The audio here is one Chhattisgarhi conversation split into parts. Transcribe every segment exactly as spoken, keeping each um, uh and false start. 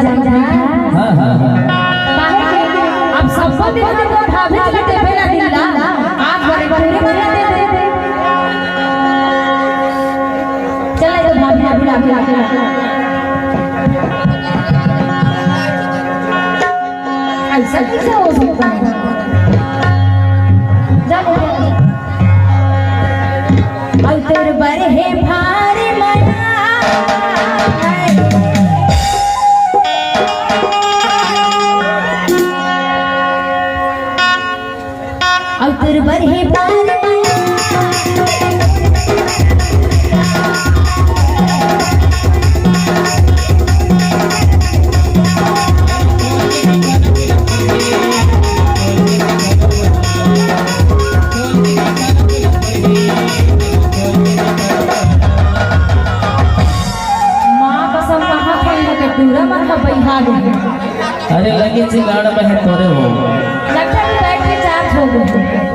हाँ, हाँ, हाँ। काहे कि अब सबको दिन में तो भाभी ला देबे ला दिला, आज बड़े बड़े मन ला दे दे। चल, ये तो भाभी, भाभी, भाभी, भाभी। ऐसा कैसे हो सकता है? जाओ। अउ तोर बर हे भार मना। अउ तोर बर हे भार मना। माँ कसम, कहाँ खड़ी हो के टूरा मन ह बइहा गे। अरे लगे चिंगाड़ में है तोरे हो। लगता है बैटरी चार्ज हो गई।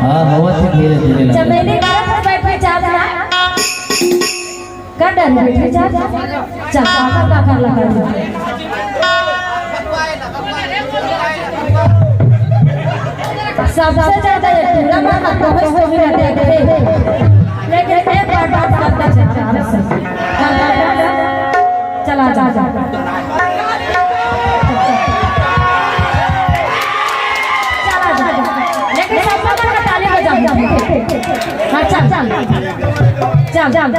हाँ, हवा से धीरे धीरे लगे। चमेली का बैटरी चार्ज ना। कर डाल बैटरी चार्ज। चल, काका, काका लगा दे। सबसे ज्यादा ये टूरा मामा कबे सोही रहते थे, लेकिन एक बार बात करते थे। चला जा, जा। चला जा। लेकिन सब लोग का ताली बजाओ। हाँ, चल, चल। चल, चल।